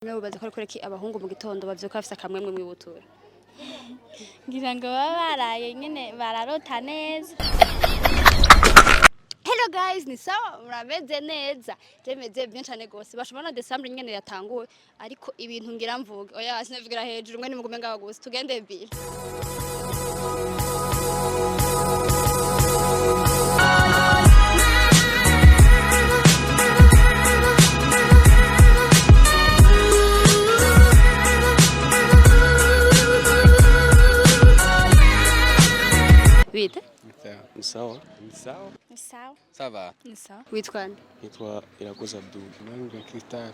Nabo bazi ko ari kureki abahungu mu gitondo bavyuka bafise akamwemwe mwibutura. Ngira ngo baba baraye nyene bararota neza. Hello guys, ni sawa, murameze neza? Je meze bien cane gose. Bashobora na December nyene yatanguwe, ariko ibintu ngira mvuge. Oya, sinavugira hejuru, mwe nimugume ngaho gusa. Tugende bile. Bite? Ni sawa. Ni sawa. Ni sawa. Ça va. Ni sawa. Witwa nde? Nitwa Irakoze Abdul. Nange Crystal.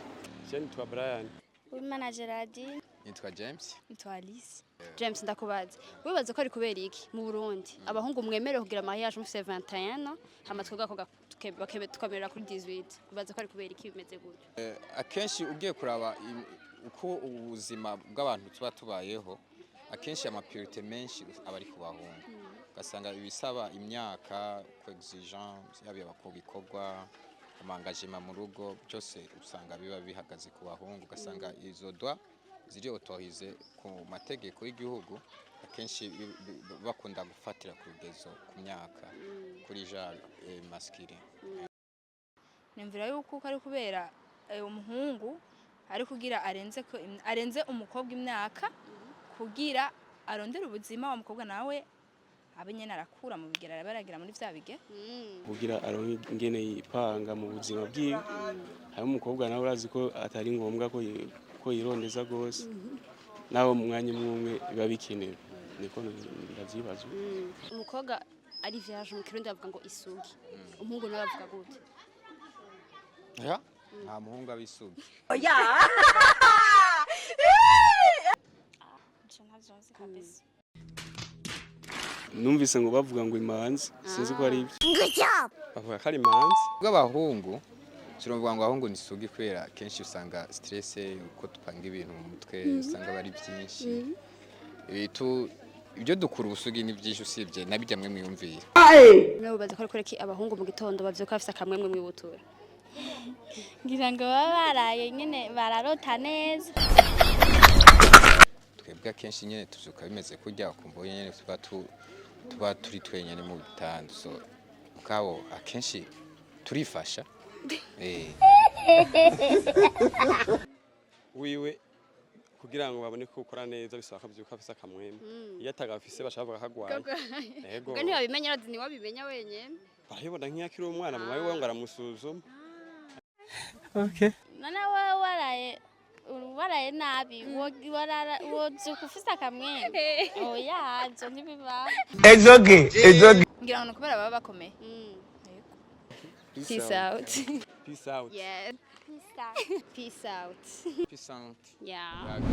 Je nitwa Brian. Uwimana Gerardine. Nitwa James. Nitwa Alice. James, ndakubaza. Wibaza ko ari kubera iki mu Burundi abahungu mwemerewe kugira mariage mufise 21 ans, hama twebwe ako tukamerera kuri 18? Wibaza ko ari kubera iki bimeze gutyo? Akenshi ugiye kuraba uko ubuzima bw'abantu tuba tubayeho, akenshi ama priorités menshi aba ari ku bahungu. Ugasanga ibisaba imyaka, ku exigence yaba ku bikorwa, ama engagements mu rugo, byose usanga biba bihagaze ku bahungu. Ugasanga izo droits ziri autorisées ku mategeko y'igihugu, akenshi bakunda gufatira ku rugezo ku myaka kuri genre masculin. Nimvira yuko uko ari kubera umuhungu ari kugira arenze ko arenze umukobwa imyaka kugira arondere ubuzima, wa mukobwa nawe abe nyene arakura mu bigera, arabaragira muri vya bigera. Kugira aronke ingene yipanga mu buzima bwiwe. Hariho umukobwa nawe urazi ko atari ngombwa ko yirondeza gose. Nawe mu mwanya umwe umwe biba bikenewe. Niko ndavyibaza. Umukobwa ari vierge mu Kirundi bavuga ngo isugi. Umuhungu nawe bavuga gute? Ya? Nta muhungu aba isugi. Ico ntavyo nzi kabisa. Numvise ngo bavuga ngo imanzi, sinzi ko ari ibyo. Bavuga ko ari manzi. Bw'abahungu turavuga ngo abahungu ni sugi kubera kenshi usanga stress, uko dupanga ibintu mu mutwe, usanga bari byinshi. Ibyo dukura ubusugi ni byinshi usibye nabijya mwe mwiyumvira. Nabo bazi ko ari kureki abahungu mu gitondo bavyuka bafise akamwemwe mwibutura. Ngira ngo baba baraye nyene bararota neza. Twebwe akenshi nyene tuzuka bimeze kurya, ukumva nyene tuba turi twenyene mu bitanda, so mugabo akenshi turifasha. Wiwe kugira ngo babone ko ukora neza bisaba ko avyuka afise akamwemwe. Iyo atagafise baca bavuga ko agwaye. Ego. Ubwo ntibabimenya, arazi ni wabimenya wenyene. Barabibona nk'iyo akiri umwana, mama wiwe ngo aramusuzuma. None wewe waraye nabi, wozuka ufise akamwemwe? Oya, ivyo ntibibaho. Ngira ngo ni ukubera baba bakomeye. Peace out. Peace out. Yeah. Peace out. Peace out. Peace out. Yeah. Yaga.